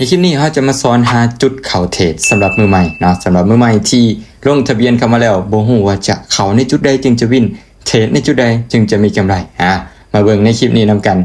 ໃນຄລິບນີ້ເຮົາຈະມາສອນຫາຈຸດເຂົ້າເທຣດສຳລັບມືໃໝ່ເນາະ, ສຳລັບມືໃໝ່ທີ່ລົງທະບຽນເຂົ້າມາແລ້ວ ບໍ່ຮູ້ວ່າຈະເຂົ້າໃນຈຸດໃດຈຶ່ງຈະວິນ, ເທຣດໃນຈຸດໃດຈຶ່ງຈະມີກຳໄລ. ອາ ມາເບິ່ງໃນຄລິບນີ້ນຳກັນ.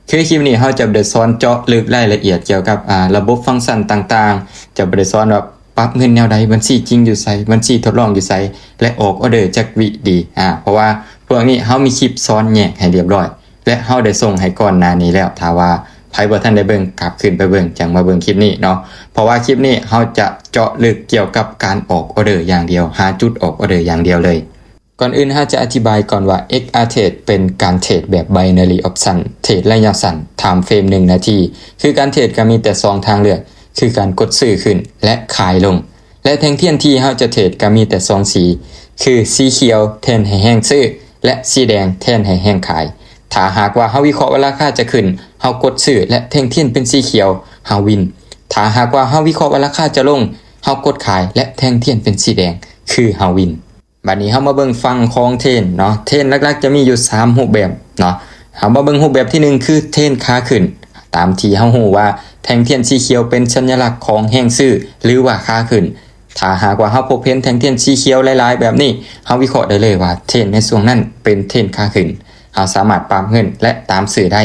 ຄືຄລິບນີ້ເຮົາຈະບໍ່ໄດ້ສອນເຈາະເລິກລາຍລະອຽດກ່ຽວກັບ ອາ ລະບົບຟັງຊັນຕ່າງໆ, ຈະບໍ່ໄດ້ສອນວ່າປັບເງິນແນວໃດ, ບັນຊີຈິງຢູ່ໃສ, ບັນຊີທົດລອງຢູ່ໃສ ແລະ ອອກອໍເດີຈັກວິດີ. ອາ ເພາະວ່າພວກນີ້ເຮົາມີຄລິບສອນແຍກໃຫ້ລຽບຮ້ອຍ ແລະ ເຮົາໄດ້ສົ່ງໃຫ້ກ່ອນໜ້ານີ້ແລ້ວ. ຖ້າວ່າໃຜບໍ່ທັນໄດ້ເບິ່ງ ກັບຄືນໄປເບິ່ງ ຈັ່ງມາເບິ່ງຄລິບນີ້ເນາະ, ເພາະວ່າຄລິບນີ້ເຮົາຈະເຈາະເລິກກ່ຽວກັບການອອກອໍເດີຢ່າງດຽວ, ຫາຈຸດອອກອໍເດີຢ່າງດຽວເລີຍ. ກ່ອນອື່ນເຮົາຈະອະທິບາຍກ່ອນວ່າ ເອັກອາເທຣດ ເປັນການເທຣດແບບ binary option ເທຣດໄລຍະສັ້ນ time frame ໜຶ່ງນາທີ. ຄືການເທຣດກໍມີແຕ່ສອງທາງເລືອກ ຄືການກົດຊື້ຂຶ້ນ ແລະ ຂາຍລົງ. ແລະ ແທ່ງທຽນທີ່ເຮົາຈະເທຣດກໍມີແຕ່ສອງສີ ຄືສີຂຽວແທນໃຫ້ແຮງຊື້ ແລະ ສີແດງແທນໃຫ້ແຮງຂາຍ. ຖ້າຫາກວ່າເຮົາວິເຄາະວ່າລາຄາຈະຂຶ້ນ ເຮົາກົດຊື້ ແລະ ແທ່ງທຽນເປັນສີຂຽວ ເຮົາວິນ. ຖ້າຫາກວ່າເຮົາວິເຄາະວ່າລາຄາຈະລົງ ເຮົາກົດຂາຍ ແລະ ແທ່ງທຽນເປັນສີແດງ ຄືເຮົາວິນ. ບາດນີ້ເຮົາມາເບິ່ງຝັ່ງຂອງເທຣນເນາະ. ເທຣນຫຼັກໆຈະມີຢູ່ສາມຮູບແບບເນາະ. ເຮົາມາເບິ່ງຮູບແບບທີໜຶ່ງ ຄືເທຣນຂາຂຶ້ນ. ຕາມທີ່ເຮົາຮູ້ວ່າແທ່ງທຽນສີຂຽວເປັນສັນຍະລັກຂອງແຮງຊື້ ຫຼືວ່າຂາຂຶ້ນ. ຖ້າຫາກວ່າເຮົາພົບເຫັນແທ່ງທຽນສີຂຽວຫຼາຍໆແບບນີ້, ເຮົາວິເຄາະໄດ້ເລີຍວ່າເທຣນໃນຊ່ວງນັ້ນເປັນເທຣນຂາຂຶ້ນ. ເຮົາສາມາດປັບເງິນ ແລະ ຕາມຊື້ໄດ້.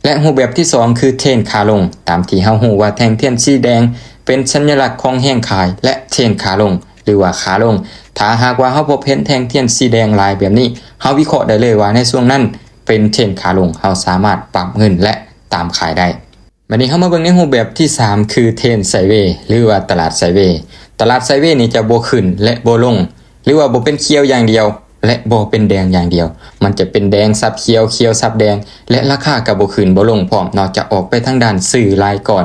ແລະ ຮູບແບບທີສອງ ຄືເທຣນຂາລົງ. ຕາມທີ່ເຮົາຮູ້ວ່າແທ່ງທຽນສີແດງເປັນສັນຍະລັກຂອງແຮງຂາຍ ແລະ ເທຣນຂາລົງ ຫຼືວ່າຂາລົງ. ຖ້າຫາກວ່າເຮົາພົບເຫັນແທ່ງທຽນສີແດງຫຼາຍແບບນີ້, ເຮົາວິເຄາະໄດ້ເລີຍວ່າໃນຊ່ວງນັ້ນເປັນເທຣນຂາລົງ, ເຮົາສາມາດປັບເງິນ ແລະ ຕາມຂາຍໄດ້. ບາດນີ້ເຮົາມາເບິ່ງໃນຮູບແບບທີສາມ ຄືເທຣນໄຊເວ ຫຼືວ່າຕະຫຼາດໄຊເວ. ຕະຫຼາດໄຊເວນີ້ຈະບໍ່ຂຶ້ນ ແລະ ບໍ່ລົງ ຫຼືວ່າບໍ່ເປັນຂຽວຢ່າງດຽວ ແລະ ບໍ່ເປັນແດງຢ່າງດຽວ. ມັນຈະເປັນແດງສັບຂຽວ, ຂຽວສັບແດງ ແລະ ລາຄາກໍບໍ່ຂຶ້ນບໍ່ລົງພ້ອມເນາະ, ຈະອອກໄປທາງດ້ານຊື້ຫຼາຍກ່ອນ.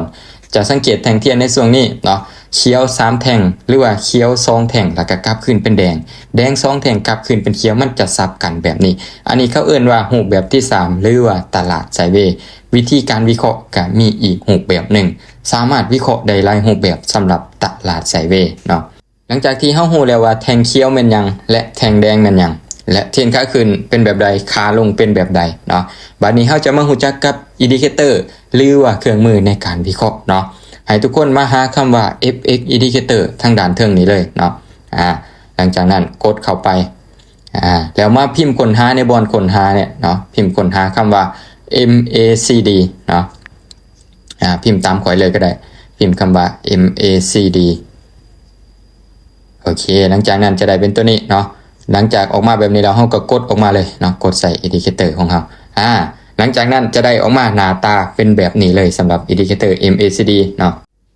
ຈະສັງເກດແທ່ງທຽນໃນຊ່ວງນີ້ເນາະ, ຂຽວສາມແທ່ງ ຫຼືວ່າຂຽວສອງແທ່ງ ແລ້ວກໍກັບຄືນເປັນແດງ, ແດງສອງແທ່ງກັບຄືນເປັນຂຽວ, ມັນຈະສັບກັນແບບນີ້. ອັນນີ້ເຂົາເອີ້ນວ່າຮູບແບບທີສາມ ຫຼືວ່າຕະຫຼາດໄຊເວ. ວິທີການວິເຄາະກໍມີອີກຮູບແບບໜຶ່ງ, ສາມາດວິເຄາະໄດ້ຫຼາຍຮູບແບບສຳລັບຕະຫຼາດໄຊເວເນາະ. ຫຼັງຈາກທີ່ເຮົາຮູ້ແລ້ວວ່າແທ່ງຂຽວແມ່ນຫຍັງ ແລະ ແທ່ງແດງແມ່ນຫຍັງ ແລະ ເທຣນຂາຂຶ້ນເປັນແບບໃດ, ຂາລົງເປັນແບບໃດເນາະ, ບາດນີ້ເຮົາຈະມາຮູ້ຈັກກັບອິນດິເຄເຕີ ຫຼືວ່າເຄື່ອງມືໃນການວິເຄາະເນາະ. ໃຫ້ທຸກຄົນມາຫາຄຳວ່າ ເອັຟເອັກ ອິນດິເຄເຕີ ທາງດ້ານເທິງນີ້ເລີຍເນາະ. ອາ ຫຼັງຈາກນັ້ນກົດເຂົ້າໄປ, ອາ ແລ້ວມາພິມຄົ້ນຫາໃນບ່ອນຄົ້ນຫາເນຍເນາະ, ພິມຄົ້ນຫາຄຳວ່າ ເອັມເອຊີດີ ເນາະ. ອາ ພິມຕາມຂ້ອຍເລີຍກໍໄດ້, ພິມຄຳວ່າ ເອັມເອຊີດີ. ໂອເຄ, ຫຼັງຈາກນັ້ນຈະໄດ້ເປັນຕົວນີ້ເນາະ. ຫຼັງຈາກອອກມາແບບນີ້ແລ້ວ, ເຮົາກໍກົດອອກມາເລີຍເນາະ, ກົດໃສ່ອິນດິເຄເຕີຂອງເຮົາ. ອາ ຫຼັງຈາກນັ້ນຈະໄດ້ອອກມາໜ້າຕາເປັນແບບນີ້ເລີຍ ສຳລັບອິນດິເຄເຕີ ເອັມເອຊີດີ ເນາະ.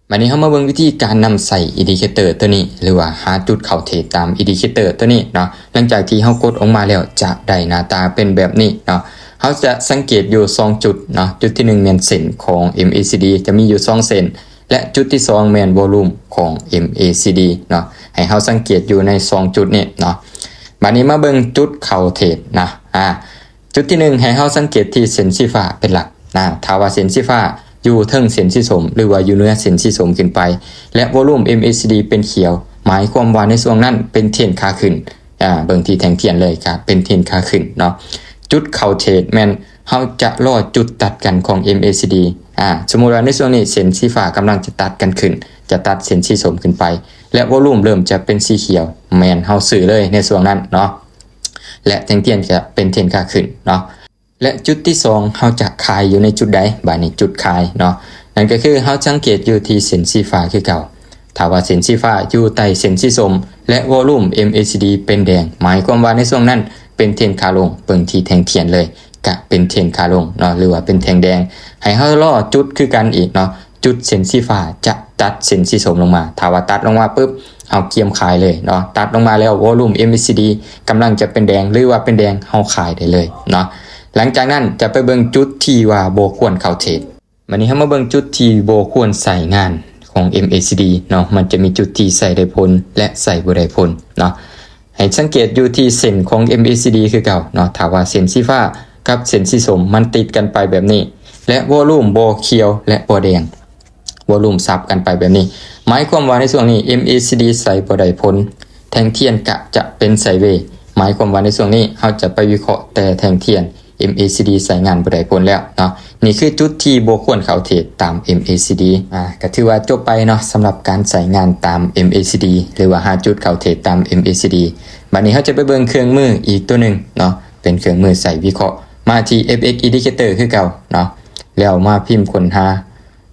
ບາດນີ້ເຮົາມາເບິ່ງວິທີການນຳໃຊ້ອິນດິເຄເຕີຕົວນີ້ ຫຼືວ່າຫາຈຸດເຂົ້າເທຣດຕາມອິນດິເຄເຕີຕົວນີ້ເນາະ. ຫຼັງຈາກທີ່ເຮົາກົດອອກມາແລ້ວ ຈະໄດ້ໜ້າຕາເປັນແບບນີ້ເນາະ. ເຮົາຈະສັງເກດຢູ່ສອງຈຸດເນາະ, ຈຸດທີໜຶ່ງແມ່ນເສັ້ນຂອງ ເອັມເອຊີດີ ຈະມີຢູ່ສອງເສັ້ນ ແລະ ຈຸດທີສອງແມ່ນວໍລຸ່ມຂອງ ເອັມເອຊີດີ ເນາະ. ໃຫ້ເຮົາສັງເກດຢູ່ໃນສອງຈຸດນີ້ເນາະ. ບາດນີ້ມາເບິ່ງຈຸດເຂົ້າເທຣດນະ. ອາ ຈຸດທີໜຶ່ງ ໃຫ້ເຮົາສັງເກດທີ່ເສັ້ນສີຟ້າເປັນຫຼັກນະ. ຖ້າວ່າເສັ້ນສີຟ້າຢູ່ເທິງເສັ້ນສີສົ້ມ ຫຼືວ່າຢູ່ເໜືອເສັ້ນສີສົ້ມຂຶ້ນໄປ ແລະ ວໍລຸ່ມ ເອັມເອຊີດີ ເປັນຂຽວ, ໝາຍຄວາມວ່າໃນຊ່ວງນັ້ນເປັນເທຣນຂາຂຶ້ນ. ອາ ເບິ່ງທີ່ແທ່ງທຽນເລີຍ ກໍເປັນເທຣນຂາຂຶ້ນເນາະ. ຈຸດເຂົ້າເທຣດແມ່ນເຮົາຈະລໍຈຸດຕັດກັນຂອງ ເອັມເອຊີດີ. ອາ ສົມມຸດວ່າໃນຊ່ວງນີ້ເສັ້ນສີຟ້າກຳລັງຈະຕັດກັນຂຶ້ນ, ຈະຕັດເສັ້ນສີສົ້ມຂຶ້ນໄປ ແລະ ວໍລຸ່ມເລີ່ມຈະເປັນສີຂຽວ, ແມ່ນເຮົາຊື້ເລີຍໃນຊ່ວງນັ້ນເນາະ. ແລະ ແທ່ງທຽນຈະເປັນເທຣນຂາຂຶ້ນເນາະ. ແລະ ຈຸດທີສອງ ເຮົາຈະຂາຍຢູ່ໃນຈຸດໃດ? ບາດນີ້ຈຸດຂາຍເນາະ, ນັ້ນກໍຄືເຮົາສັງເກດຢູ່ທີ່ເສັ້ນສີຟ້າຄືເກົ່າ. ຖ້າວ່າເສັ້ນສີຟ້າຢູ່ໃຕ້ເສັ້ນສີສົ້ມ ແລະ ວໍລຸ່ມ ເອັມເອຊີດີ ເປັນແດງ, ໝາຍຄວາມວ່າໃນຊ່ວງນັ້ນເປັນເທຣນຂາລົງ. ເບິ່ງທີ່ແທ່ງທຽນເລີຍ, ກະເປັນເທຣນຂາລົງເນາະ ຫຼືວ່າເປັນແທ່ງແດງ. ໃຫ້ເຮົາລໍຈຸດຄືກັນອີກເນາະ, ຈຸດເສັ້ນສີຟ້າຈະຕັດເສັ້ນສີສົ້ມລົງມາ. ຖ້າວ່າຕັດລົງມາປຶບ ເຮົາກຽມຂາຍເລີຍເນາະ. ຕັດລົງມາແລ້ວ ວໍລຸ່ມ ເອັມເອຊີດີ ກຳລັງຈະເປັນແດງ ຫຼືວ່າເປັນແດງ, ເຮົາຂາຍໄດ້ເລີຍເນາະ. ຫຼັງຈາກນັ້ນຈະໄປເບິ່ງຈຸດທີ່ວ່າບໍ່ຄວນເຂົ້າເທຣດ. ບາດນີ້ເຮົາມາເບິ່ງຈຸດທີ່ບໍ່ຄວນໃຊ້ງານຂອງ ເອັມເອຊີດີ ເນາະ, ມັນຈະມີຈຸດທີ່ໃຊ້ໄດ້ຜົນ ແລະ ໃຊ້ບໍ່ໄດ້ຜົນເນາະ. ໃຫ້ສັງເກດຢູ່ທີ່ເສັ້ນຂອງ ເອັມເອຊີດີ ຄືເກົ່າເນາະ. ຖ້າວ່າເສັ້ນສີຟ້າກັບເສັ້ນສີສົ້ມມັນຕິດກັນໄປແບບນີ້ ແລະ ວໍລຸ່ມບໍ່ຂຽວ ແລະ ບໍ່ແດງ, ວໍລຸ່ມສັບກັນໄປແບບນີ້, ໝາຍຄວາມວ່າໃນຊ່ວງນີ້ ເອັມເອຊີດີ ໃຊ້ບໍ່ໄດ້ຜົນ, ແທ່ງທຽນກະຈະເປັນໄຊເວ, ໝາຍຄວາມວ່າໃນຊ່ວງນີ້ເຮົາຈະໄປວິເຄາະແຕ່ແທ່ງທຽນ MACD ໃຊ້ງານບໍ່ໄດ້ຜົນແລ້ວເນາະ. ນີ້ຄືຈຸດທີ່ບໍ່ຄວນເຂົ້າເທຣດຕາມ MACD. ອ່າ ກໍຖືວ່າຈົບໄປເນາະ ສຳລັບການໃຊ້ງານຕາມ MACD ຫຼືວ່າຫາຈຸດເຂົ້າເທຣດຕາມ MACD. ບັດນີ້ເຮົາຈະໄປເບິ່ງເຄື່ອງມືອີກຕົວໜຶ່ງເນາະ ເປັນເຄື່ອງມືໃຊ້ວິເຄາະ. ມາທີ່ FX Indicator ຄືເກົ່າເນາະ ແລ້ວມາພິມຄົ້ນຫາ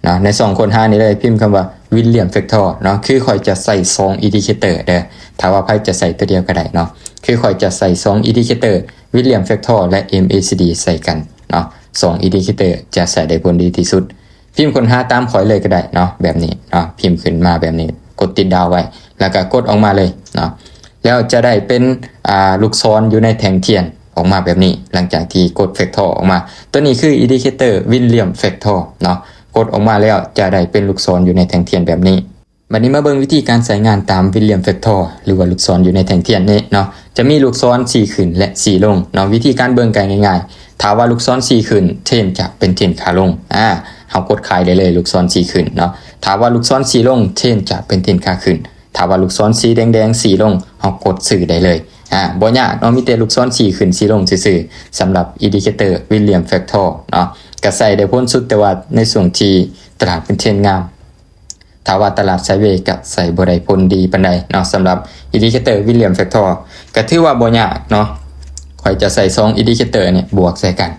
ເນາະ ໃນຊ່ອງຄົ້ນຫານີ້ເລີຍ ພິມຄຳວ່າ Williams Factor ເນາະ. ຄືຂ້ອຍຈະໃຊ້ສອງ Indicator ເດີ້ ຖ້າວ່າໃຜຈະໃຊ້ຕົວດຽວກໍໄດ້ເນາະ. ຄືຂ້ອຍຈະໃຊ້ສອງ Indicator Williams Factor ແລະ MACD ໃສ່ກັນເນາະ. ສອງ Indicator ຈະໃຊ້ໄດ້ຜົນດີທີ່ສຸດ. ພິມຄົ້ນຫາຕາມຂ້ອຍເລີຍກໍໄດ້ເນາະ ແບບນີ້ເນາະ. ພິມຂຶ້ນມາແບບນີ້ ກົດຕິດດາວໄວ້ ແລ້ວກໍກົດອອກມາເລີຍເນາະ. ແລ້ວຈະໄດ້ເປັນ ອ່າ ລູກສອນຢູ່ໃນແທ່ງທຽນອອກມາແບບນີ້ ຫຼັງຈາກທີ່ກົດ Factor ອອກມາ. ຕົວນີ້ຄື Indicator Williams Factor ເນາະ. ກົດອອກມາແລ້ວຈະໄດ້ເປັນລູກສອນຢູ່ໃນແທ່ງທຽນແບບນີ້. ບັດນີ້ມາເບິ່ງວິທີການໃຊ້ງານຕາມ Williams Factor ຫຼືວ່າລູກສອນຢູ່ໃນແທ່ງທຽນນີ້ເນາະ. ຈະມີລູກສອນຊີ້ຂຶ້ນ ແລະ ຊີ້ລົງເນາະ. ວິທີການເບິ່ງກໍງ່າຍໆ. ຖ້າວ່າລູກສອນຊີ້ຂຶ້ນ ເທຣນຈະເປັນເທຣນຂາລົງ ອາ ເຮົາກົດຂາຍໄດ້ເລີຍ ລູກສອນຊີ້ຂຶ້ນເນາະ. ຖ້າວ່າລູກສອນຊີ້ລົງ ເທຣນຈະເປັນເທຣນຂາຂຶ້ນ. ຖ້າວ່າລູກສອນສີແດງໆຊີ້ລົງ ເຮົາກົດຊື້ໄດ້ເລີຍ. ອາ ບໍ່ຍາກເນາະ ມີແຕ່ລູກສອນຊີ້ຂຶ້ນຊີ້ລົງຊື່ໆ ສຳລັບ Indicator Williams Factor ເນາະ. ກະໃຊ້ໄດ້ຜົນສຸດ ແຕ່ວ່າໃນຊ່ວງທີ່ຕະຫຼາດເປັນເທຣນງາມ. ຖ້າວ່າຕະຫຼາດໄຊເວ ກະໃຊ້ບໍ່ໄດ້ຜົນດີປານໃດເນາະ. ສຳລັບ Indicator Williams Factor ກະຖືວ່າບໍ່ຍາກເນາະ. ຂ້ອຍຈະໃຊ້ສອງ Indicator ນີ້ບວກໃສ່ກັນ.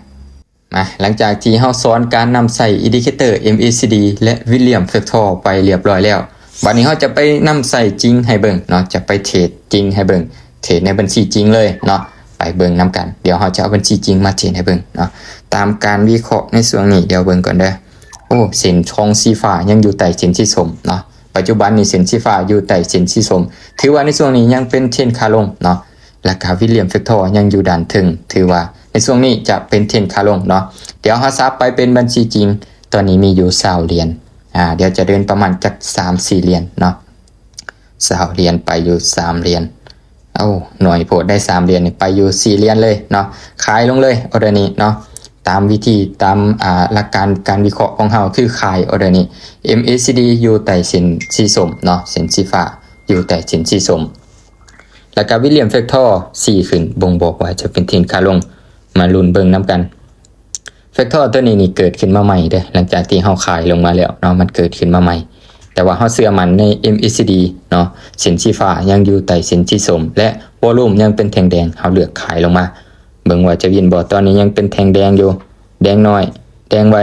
ມາ ຫຼັງຈາກທີ່ເຮົາສອນການນຳໃຊ້ Indicator MACD ແລະ Williams Factor ໄປລຽບລ້ອຍແລ້ວ, ບັດນີ້ເຮົາຈະໄປນຳໃຊ້ຈິງໃຫ້ເບິ່ງເນາະ, ຈະໄປເທຣດຈິງໃຫ້ເບິ່ງ, ເທຣດໃນບັນຊີຈິງເລີຍເນາະ. ໄປເບິ່ງນຳກັນ, ດຽວເຮົາຈະເອົາບັນຊີຈິງມາເທຣດໃຫ້ເບິ່ງເນາະ. ຕາມການວິເຄາະໃນຊ່ວງນີ້, ດຽວເບິ່ງກ່ອນເດີ້. ໂອ້ ເສັ້ນຂອງສີຟ້າຍັງຢູ່ໃຕ້ເສັ້ນສີສົ້ມເນາະ. ປັດຈຸບັນນີ້ເສັ້ນສີຟ້າຢູ່ໃຕ້ເສັ້ນສີສົ້ມ, ຖືວ່າໃນຊ່ວງນີ້ຍັງເປັນເທຣນຂາລົງເນາະ. ແລ້ວກະ Williams Factor ຍັງຢູ່ດ້ານເທິງ, ຖືວ່າໃນຊ່ວງນີ້ຈະເປັນເທຣນຂາລົງເນາະ. ດຽວເຮົາສັບໄປເປັນບັນຊີຈິງ, ຕອນນີ້ມີຢູ່ຊາວຫຼຽນ. ອາ ດຽວຈະເດີນປະມານຈັກສາມສີ່ຫຼຽນເນາະ, ຊາວຫຼຽນໄປຢູ່ສາມຫຼຽນ. ເອົ້າ ໜ້ອຍໂພດໄດ໋ ສາມຫຼຽນນີ້ໄປຢູ່ສີ່ຫຼຽນເລີຍເນາະ. ຂາຍລົງເລີຍ ອໍເດີນີ້ເນາະ. ຕາມວິທີ ຕາມ ອາ ຫຼັກການການວິເຄາະຂອງເຮົາ ຄືຂາຍອໍເດີນີ້. MACD ຢູ່ໃຕ້ເສັ້ນສີສົ້ມເນາະ, ເສັ້ນສີຟ້າຢູ່ໃຕ້ເສັ້ນສີສົ້ມ. ແລ້ວກະ Williams Factor ຊີ້ຂຶ້ນ ບົ່ງບອກວ່າຈະເປັນເທຣນຂາລົງ. ມາລຸ້ນເບິ່ງນຳກັນ. Factor ຕົວນີ້ນີ້ເກີດຂຶ້ນມາໃໝ່ເດີ້, ຫຼັງຈາກທີ່ເຮົາຂາຍລົງມາແລ້ວເນາະ, ມັນເກີດຂຶ້ນມາໃໝ່. ແຕ່ວ່າເຮົາເຊື່ອໝັ້ນໃນ MACD ເນາະ, ເສັ້ນສີຟ້າຍັງຢູ່ໃຕ້ເສັ້ນສີສົ້ມ ແລະ ວໍລຸ່ມຍັງເປັນແທ່ງແດງ, ເຮົາເລືອກຂາຍລົງມາ. ເບິ່ງວ່າຈະວິນບໍ່? ຕອນນີ້ຍັງເປັນແທ່ງແດງຢູ່, ແດງນ້ອຍ, ແດງໄວ,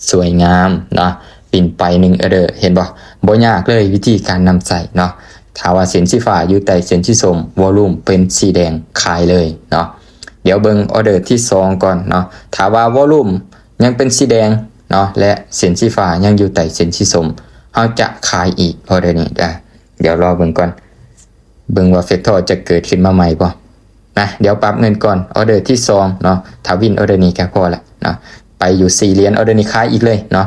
ສວຍງາມເນາະ, ປິ່ນໄປໜຶ່ງອໍເດີ, ເຫັນບໍ່? ບໍ່ຍາກເລີຍວິທີການນຳໃຊ້ເນາະ. ຖ້າວ່າເສັ້ນສີຟ້າຢູ່ໃຕ້ເສັ້ນສີສົ້ມ, ວໍລຸ່ມເປັນສີແດງ, ຂາຍເລີຍເນາະ. ດຽວເບິ່ງອໍເດີທີສອງກ່ອນເນາະ. ຖ້າວ່າວໍລຸ່ມຍັງເປັນສີແດງເນາະ ແລະ ເສັ້ນສີຟ້າຍັງຢູ່ໃຕ້ເສັ້ນສີສົ້ມ, ເຮົາຈະຂາຍອີກອໍເດີນີ້. ດຽວລໍເບິ່ງກ່ອນ. ເບິ່ງວ່າ Factor ຈະເກີດຂຶ້ນມາໃໝ່ບໍ່ນະ. ດຽວປັບເງິນກ່ອນ, ອໍເດີທີສອງເນາະ, ຖ້າວິນອໍເດີນີ້ກໍພໍລະເນາະ. ໄປຢູ່ສີ່ຫຼຽນ, ອໍເດີນີ້ຂາຍອີກເລີຍເນາະ,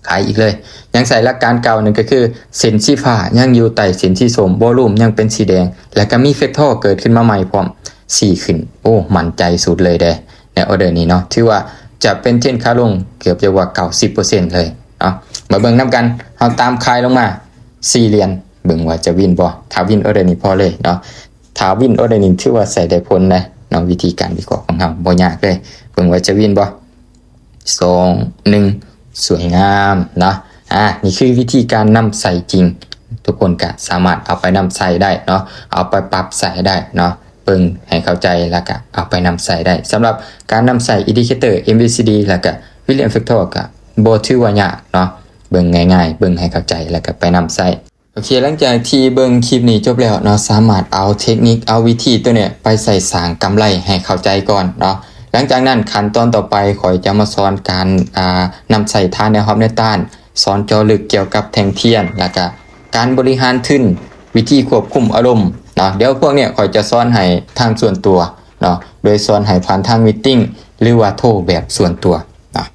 ຂາຍອີກເລີຍ. ຍັງໃຊ້ຫຼັກການເກົ່າ, ນັ້ນກໍຄືເສັ້ນສີຟ້າຍັງຢູ່ໃຕ້ເສັ້ນສີສົ້ມ, ວໍລຸ່ມຍັງເປັນສີແດງ, ແລ້ວກໍມີ Factor ເກີດຂຶ້ນມາໃໝ່ພ້ອມ, ຊີ້ຂຶ້ນ. ໂອ້ ໝັ້ນໃຈສຸດເລີຍເດ້. ໃນອໍເດີນີ້ເນາະ, ຖືວ່າຈະເປັນເທຣນຂາລົງເກືອບຈະວ່າເກົ້າສິບເປີເຊັນເລີຍເນາະ. ມາເບິ່ງນຳກັນ, ເຮົາຕາມຂາຍລົງມາສີ່ຫຼຽນ, ເບິ່ງວ່າຈະວິນບໍ່? ຖ້າວິນອໍເດີນີ້ພໍເລີຍເນາະ, ຖ້າວິນອໍເດີນີ້ຖືວ່າໃຊ້ໄດ້ຜົນນະເນາະ. ວິທີການວິເຄາະຂອງເຮົາບໍ່ຍາກເລີຍ, ເບິ່ງວ່າຈະວິນບໍ່? ສອງ ໜຶ່ງ ສວຍງາມເນາະ. ອາ ນີ້ຄືວິທີການນຳໃຊ້ຈິງ, ທຸກຄົນກະສາມາດເອົາໄປນຳໃຊ້ໄດ້ເນາະ, ເອົາໄປປັບໃຊ້ໄດ້ເນາະ. ເບິ່ງໃຫ້ເຂົ້າໃຈ ແລ້ວກະເອົາໄປນຳໃຊ້ໄດ້. ສຳລັບການນຳໃຊ້ Indicator MACD ແລ້ວກະ Williams Factor ກະບໍ່ຖືວ່າຍາກເນາະ, ເບິ່ງງ່າຍໆ, ເບິ່ງໃຫ້ເຂົ້າໃຈ ແລ້ວກະໄປນຳໃຊ້. ໂອເຄ ຫຼັງຈາກທີ່ເບິ່ງຄລິບນີ້ຈົບແລ້ວເນາະ, ສາມາດເອົາເທັກນິກ, ເອົາວິທີຕົວເນີ້ຍໄປໃຊ້ສ້າງກຳໄລໃຫ້ເຂົ້າໃຈກ່ອນເນາະ. ຫຼັງຈາກນັ້ນຂັ້ນຕອນຕໍ່ໄປ ຂ້ອຍຈະມາສອນການ ອາ ນຳໃຊ້ທານແນວຮັບແນວຕ້ານ, ສອນເຈາະເລິກກ່ຽວກັບແທ່ງທຽນ ແລ້ວກະການບໍລິຫານທຶນ, ວິທີຄວບຄຸມອາລົມເນາະ. ດຽວພວກເນີ້ຍຂ້ອຍຈະສອນໃຫ້ທາງສ່ວນຕົວເນາະ, ໂດຍສອນໃຫ້ຜ່ານທາງມີດຕິ້ງ ຫຼືວ່າໂທແບບສ່ວນຕົວເນາະ.